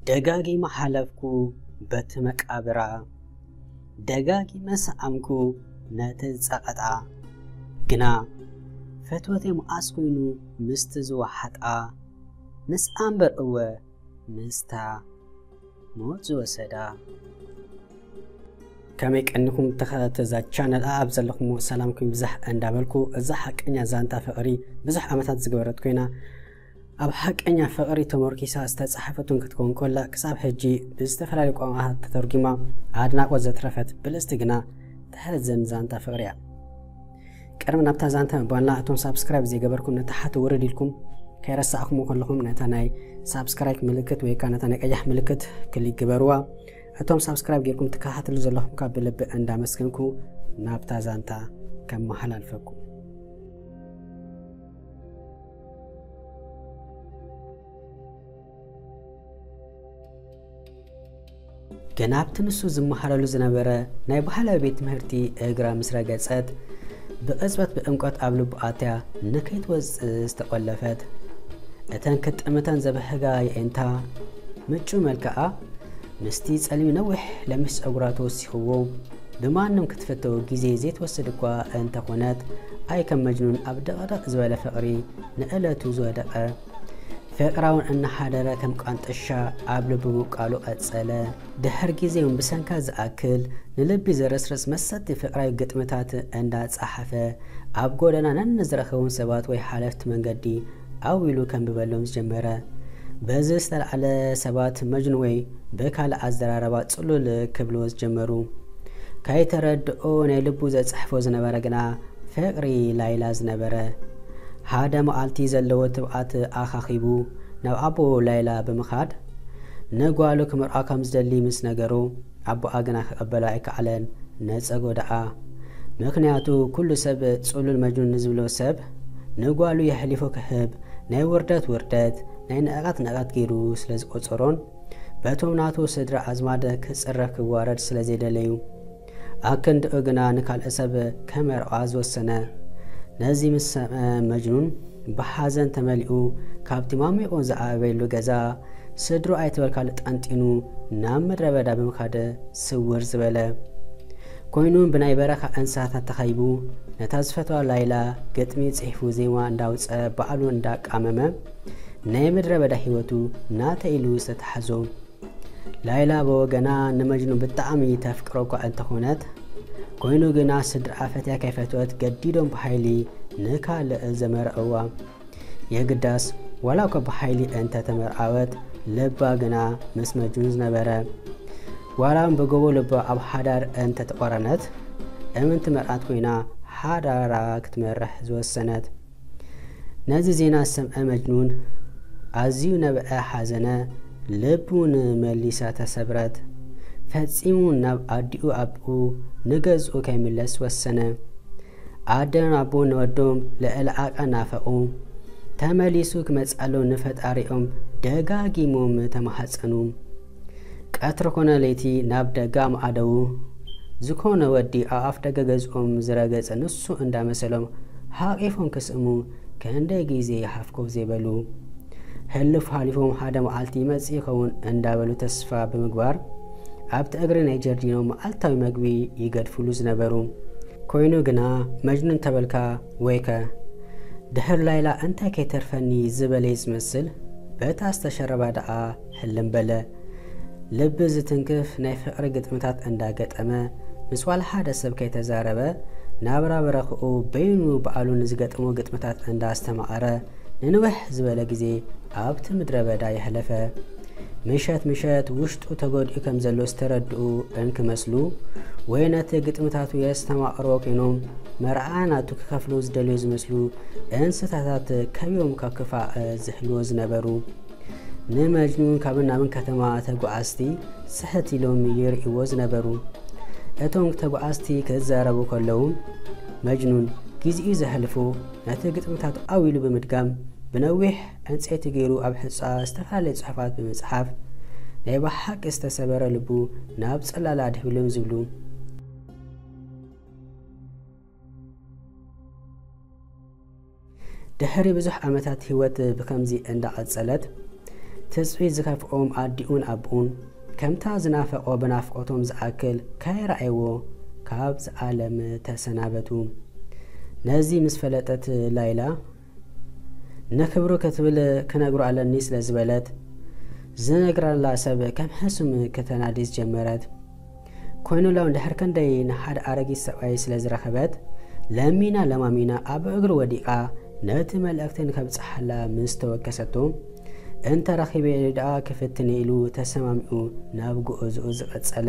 ደጋጊመ ሓለፍኩ በቲ መቃብራ፣ ደጋጊመ ሰኣምኩ ነቲ ዝጸቐጣ። ግና ፈትወተይ መዓስ ኮይኑ ምስቲ ዝወሓጣ፣ ምስኣ እምበር እወ ምስታ ሞት ዝወሰዳ። ከመይ ቀኒኹም ተኸታተልቲ እዛ ቻነል? ኣብ ዘለኹም ሰላምኩም ይብዛሕ እንዳበልኩ፣ እዛ ሓቀኛ ዛንታ ፍቕሪ ብዙሕ ዓመታት ዝገበረት ኮይና፣ ኣብ ሓቀኛ ፍቕሪ ተመርኪሳ ዝተጻሕፈትን ክትከውን ከላ፣ ክሳብ ሕጂ ብዝተፈላለዩ ቋንቋታት ተተርጉማ ኣድናቖት ዘትረፈት ብልጽቲ ግና ተሕዝን ዛንታ ፍቕሪ እያ። ቅድሚ ናብታ ዛንታ ምባልና፣ እቶም ሳብስክራይብ ዘይገበርኩም ንታሕቲ ውርድ ኢልኩም ከይረሳዕኩሞ ከለኹም ነታ ናይ ሳብስክራይብ ምልክት ወይ ከዓ ነታ ናይ ቀያሕ ምልክት ክሊክ ግበርዋ። እቶም ሳብስክራይብ ጌርኩም ትከታተሉ ዘለኹም ካብ ብልቢ እንዳመስገንኩ ናብታ ዛንታ ከመሓላልፈኩም። ገና ኣብቲ ንሱ ዝመሃረሉ ዝነበረ ናይ ባህላዊ ቤት ትምህርቲ እግራ ምስ ረገጸት፣ ብቕጽበት ብዕምቆት ኣብ ልቡ ኣትያ ንከይትወጽእ ዝተቖለፈት። እተን ክጥምተን ዘብህጋ የእንታ ምጩ መልክዓ፣ ምስቲ ጸሊም ነዊሕ ለሚስ ጸጉራ ተወሲኽዎ፣ ብማንም ክትፍተው ግዜ ዘይትወስድ እኳ እንተኾነት፣ ኣይ ከም መጅኑን ኣብ ደቕደቕ ዝበለ ፍቕሪ ንእለቱ ዝወደቐ። ፍቕራውን እናሓደረ ከም ቃንጥሻ ኣብ ልቡ ምብቃሉ ቀጸለ። ድሕር ግዜ እውን ብሰንካ ዝኣክል ንልቢ ዘረስርስ መሰጥቲ ፍቕራዊ ግጥምታት እንዳጸሓፈ፣ ኣብ ጎደና ነንዝረኸቦም ሰባት ወይ ሓለፍቲ መንገዲ ኣው ኢሉ ከንብበሎም ዝጀመረ። በዚ ዝተላዕለ ሰባት መጅኑ ወይ ብካልእ ኣዘራረባ ጽሉል ክብልዎ ዝጀመሩ። ከይተረድኦ ናይ ልቡ ዘጽሕፎ ዝነበረ ግና ፍቕሪ ላይላ ዝነበረ። ሓደ መዓልቲ ዘለዎ ትብዓት ኣኻኺቡ ናብ ኣቦ ላይላ ብምኻድ ንጓሉ ክምርዓ ከም ዝደሊ ምስ ነገሮ፣ ኣቦኣ ግና ክቕበሎ ኣይከኣለን፣ ነጸጎ ደኣ። ምኽንያቱ ኩሉ ሰብ ጽሉል መጅኑን ንዝብሎ ሰብ ንጓሉ የሕሊፉ ክህብ ናይ ውርደት ውርደት፣ ናይ ንዕቐት ንዕቐት ገይሩ ስለ ዝቖጸሮን በቶም ናቱ ስድራ ኣዝማድ ክጽረፍ ክዋረድ ስለ ዘይደለዩ፣ ኣክንድኡ ግና ንካልእ ሰብ ከመርዓ ዝወሰነ። ነዚ ምስ ሰምዐ መጅኑን ብሓዘን ተመሊኡ ካብቲ ማሚቑ ዝዓበየሉ ገዛ ስድሩ ኣይትበል ካልእ ጠንጢኑ ናብ ምድረ በዳ ብምኻድ ስውር ዝበለ። ኮይኑ ብናይ በረኻ እንስሳታት ተኸይቡ ነታ ዝፈትዋ ላይላ ግጥሚ ጽሒፉ ዜማ እንዳውጸ ባዕሉ እንዳቃመመ ናይ ምድረ በዳ ህይወቱ ናተ ኢሉ ዝተታሕዞ። ላይላ ብወገና ንመጅኑ ብጣዕሚ ተፍቅሮ እኳ እንተኾነት፣ ኮይኑ ግና ስድራኣ ፈትያ ከይፈትወት ገዲዶም ብሓይሊ ንካልእ ዘመርዕዋ። የግዳስ ዋላ እኳ ብሓይሊ እንተተመርዓወት፣ ልባ ግና ምስ መጅኑን ዝነበረ። ዋላ እውን ብጎቦ ልባ ኣብ ሓዳር እንተተቆረነት፣ እምንቲ መርዓት ኮይና ሓዳራ ክትመርሕ ዝወሰነት። ነዚ ዜና ዝሰምዐ መጅኑን ኣዝዩ ነበዐ፣ ሓዘነ፣ ልቡ እውን መሊሳ ተሰብረት። ፈጺሙ ናብ ኣዲኡ ኣቦኡ ንገዝኡ ከይምለስ ወሰነ። ኣደን ኣቦን ንወዶም ልዕሊ ዓቐን ናፈቑ። ተመሊሱ ክመጽኣሎም ንፈጣሪኦም ደጋጊሞም ተማሓጸኑ። ቀትሪ ኮነ ለይቲ ናብ ደገ ኣምዓደዉ። ዝኾነ ወዲ ኣብ ኣፍ ደገ ገዝኦም ዝረገጸ ንሱ እንዳመሰሎም ሓቒፎም ክስእሙ ክንደይ ግዜ ይሓፍኮ ዘይበሉ። ሕሉፍ ሓሊፎም ሓደ መዓልቲ ይመጽእ ይኸውን እንዳበሉ ተስፋ ብምግባር ኣብቲ እግሪ ናይ ጀርዲኖ መዓልታዊ መግቢ ይገድፍሉ ዝነበሩ። ኮይኑ ግና መጅኑን ተበልካ ወይከ ድሕር ላይላ እንታይ ከይተርፈኒ ዝበለ እዩ ዝመስል፣ በታ ዝተሸረባ ደኣ ሕልም በለ። ልቢ ዝትንክፍ ናይ ፍቕሪ ግጥምታት እንዳገጠመ፣ ምስ ዋላ ሓደ ሰብ ከይተዛረበ፣ ናብራ በረኽኡ በይኑ ባዕሉ ንዝገጥሞ ግጥምታት እንዳስተማቐረ፣ ንንውሕ ዝበለ ግዜ ኣብቲ ምድረ በዳ የሕለፈ። ምሸት ምሸት ውሽጡ ተጎዲኡ ከም ዘሎ ዝተረድኡ እንክመስሉ፣ ወይ ነቲ ግጥምታቱ የስተማቕርዎ ኮይኖም፣ መርዓ ናቱ ክኸፍሉ ዝደልዩ ዝመስሉ እንስሳታት ከብዮም ካብ ክፋእ ዝሕልዎ ዝነበሩ። ንመጅኑን ካብን ናብን ከተማ ተጓዓዝቲ ስሕት ኢሎም ይርእይዎ ዝነበሩ። እቶም ተጓዓዝቲ ክዛረቡ ከለዉ፣ መጅኑን ግዜኡ ዘሕልፎ ነቲ ግጥምታቱ ኣው ኢሉ ብምድጋም፣ ብነዊሕ ዕንጸይቲ ገይሩ ኣብ ሕጻ ዝተፈላለየ ጽሑፋት ብምጽሓፍ፣ ናይ ብሓቂ ዝተሰበረ ልቡ ናብ ጽላላ ድህብልም ዝብሉ። ድሕሪ ብዙሕ ዓመታት ህይወት ብከምዚ እንዳቐጸለት፣ ትጽቢት ዝኸፍኦም ኣዲኡን ኣቦኡን ከምታ ዝናፈቖ ብናፍቖቶም ዝኣክል ከይረኣይዎ ካብዚ ዓለም ተሰናበቱ። ነዚ ምስ ፈለጠት ላይላ ንክብሩ ክትብል ክነግሮ ኣለኒ ስለ ዝበለት ዝነግረላ ሰብ ከም ሕሱም ከተናዲ ዝጀመረት። ኮይኑ ለው እንድሕር ክንደይ ንሓደ ኣረጊት ሰብኣይ ስለ ዝረኸበት ለሚና ለማሚና ኣብ እግሩ ወዲቓ ነቲ መልእኽቲ ንከብጽሓላ ምስ ተወከሰቶ እንተ ረኺበ ደኣ ክፍትን ኢሉ ተሰማሚዑ ናብ ጉዕዝኡ ዝቐጸለ።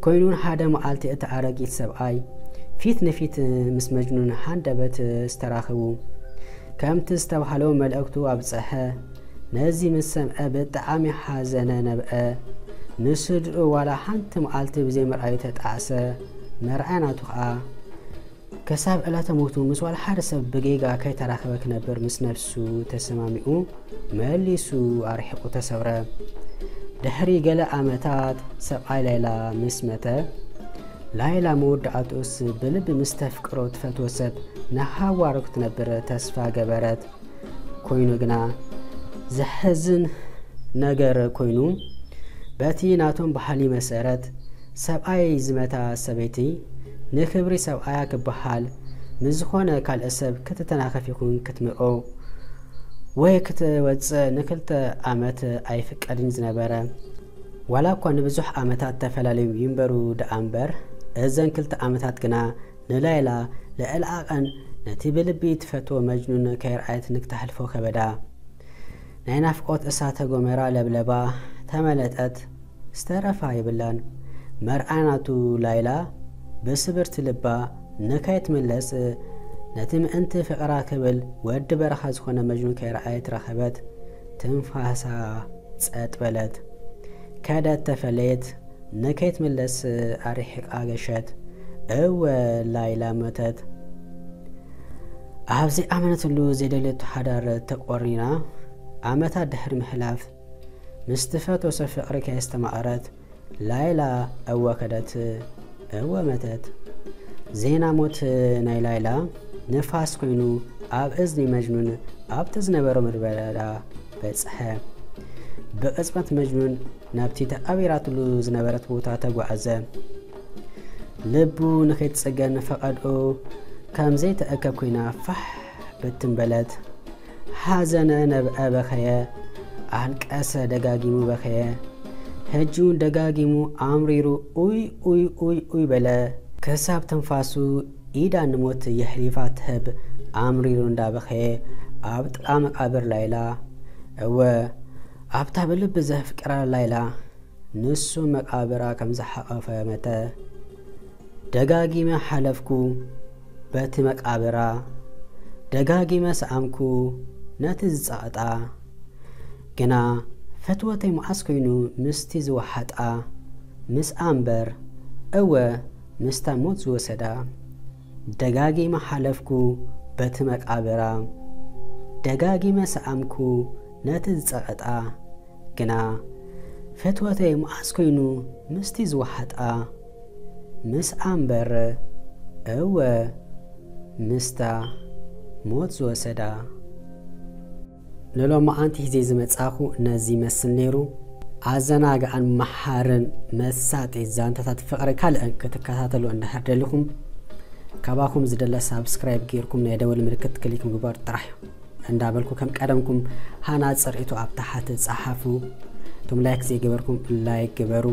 ኮይኑ ሓደ መዓልቲ እቲ ኣረጊት ሰብኣይ ፊት ንፊት ምስ መጅኑን ሃንደበት ዝተራኽቡ። ከምቲ ዝተባህሎ መልእኽቱ ኣብጸሐ። ነዚ ምስ ሰምዐ ብጣዕሚ ሓዘነ ነብዐ። ንስድርኡ ዋላ ሓንቲ መዓልቲ ብዘይ ምርኣዩ ተጣዕሰ። መርዓ ናቱ ኸኣ ክሳብ ዕለተ ሞቱ ምስ ዋላ ሓደ ሰብ ብጌጋ ከይተራኸበ ክነብር ምስ ነፍሱ ተሰማሚዑ መሊሱ ኣርሒቑ ተሰውረ። ድሕሪ ገለ ዓመታት ሰብኣይ ላይላ ምስ መተ፣ ላይላ መወዳእትኡስ ብልቢ ምስ ተፍቅሮ ትፈትዎ ሰብ ንሓዋሩ ክትነብር ተስፋ ገበረት። ኮይኑ ግና ዘሕዝን ነገር ኮይኑ በቲ ናቶም ባህሊ መሰረት ሰብኣይ ዝመታ ሰበይቲ ንክብሪ ሰብኣያ ክበሃል ምስ ዝኾነ ካልእ ሰብ ክትተናኸፍ ይኹን ክትምርዖ ወይ ክትወፅእ ንክልተ ዓመት ኣይፍቀድን ዝነበረ። ዋላ እኳ ንብዙሕ ዓመታት ተፈላለዩ ይንበሩ ደኣ እምበር እዘን ክልተ ዓመታት ግና ንላይላ ልዕሊ ዓቐን ነቲ ብልቢ ትፈትዎ መጅኑን ከይረኣየት ንክተሕልፎ ከበዳ። ናይ ናፍቆት እሳተ ጎመራ ለብለባ ተመለጠት ዝተረፋ የብላን። መርዓ ናቱ ላይላ ብስብርቲ ልባ ንከይትምለስ ነቲ ምእንቲ ፍቕራ ክብል ወዲ በረኻ ዝኾነ መጅኑን ከይረኣየት ረኸበት። ትንፋሳ ጸጥ በለት። ከደት ተፈለየት። ንከይትምለስ ኣርሒቓ ገሸት። እወ ላይላ መተት። ኣብዚ ኣመነትሉ ዘይደለየቶ ሓዳር ተቆሪና ዓመታት ድሕሪ ምሕላፍ ምስ ትፈትዎ ሰብ ፍቕሪ ከየስተማቐረት ላይላ እወ ከደት እወ መተት። ዜና ሞት ናይ ላይላ ንፋስ ኮይኑ ኣብ እዝኒ መጅኑን ኣብቲ ዝነበሮ ምድረ በዳ በጽሐ። ብቕጽበት መጅኑን ናብቲ ተቐቢራትሉ ዝነበረት ቦታ ተጓዕዘ። ልቡ ንኸይትጽገን ፈቐድኡ ከም ዘይተእከብ ኮይና ፋሕ ብትን በለት። ሓዘነ ነብዐ በኸየ፣ ኣልቀሰ ደጋጊሙ በኸየ። ሕጂ እውን ደጋጊሙ ኣምሪሩ ኡይ ኡይ ኡይ ኡይ በለ። ክሳብ ትንፋሱ ኢዳ ንሞት የሕሊፋ ትህብ ኣምሪሩ እንዳበኸየ ኣብ ጥቓ መቃብር ላይላ፣ እወ ኣብታ ብልቢ ዘፍቅራ ላይላ ንሱ መቃብራ ከም ዝሓቐፈ መተ። ደጋጊመ ሓለፍኩ በቲ መቃብራ፣ ደጋጊመ ሰኣምኩ ነቲ ዝጸቐጣ። ግና ፈትወተይ መዓስ ኮይኑ ምስቲ ዝወሓጣ ምስኣ እምበር፣ እወ ምስታ ሞት ዝወሰዳ። ደጋጊመ ሓለፍኩ በቲ መቃብራ፣ ደጋጊመ ሰኣምኩ ነቲ ዝጸቐጣ። ግና ፈትወተይ መዓስ ኮይኑ ምስቲ ዝወሓጣ ምስኣ እምበር፣ እወ ምስታ ሞት ዝወሰዳ። ንሎማዓንቲ ሒዘ ዝመጻኹ ነዚ ይመስል ነይሩ። ኣዘናጋዕን መሓርን መሳጢ ዛንታታት ፍቕሪ ካልእን ክትከታተሉ እንድሕር ደሊኹም፣ ካባኹም ዝድለ ሳብስክራይብ ጌርኩም ናይ ደወል ምልክት ክሊክ ምግባር ጥራሕ እዩ። እንዳበልኩ ከም ቀደምኩም ሃናጺ ርእይቶ ኣብ ታሕቲ ጸሓፉ። እቶም ላይክ ዘይገበርኩም ላይክ ግበሩ።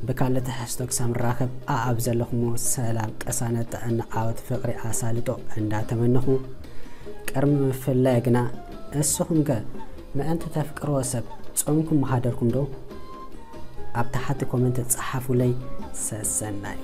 ብካልእ ትሕዝቶ ክሳብ ንራኸብ ኣኣብ ዘለኹሞ ሰላም፣ ቅሳነት፣ ጥዕና፣ ዓወት፣ ፍቕሪ፣ ኣሳልጦ እንዳተመነኹ፣ ቅድሚ ምፍላይ ግና እስኹም ከ ምእንቲ ተፍቅርዎ ሰብ ጾምኩም ምሃደርኩም ዶ? ኣብ ታሕቲ ኮመንት ጸሓፉለይ። ሰሰናዩ።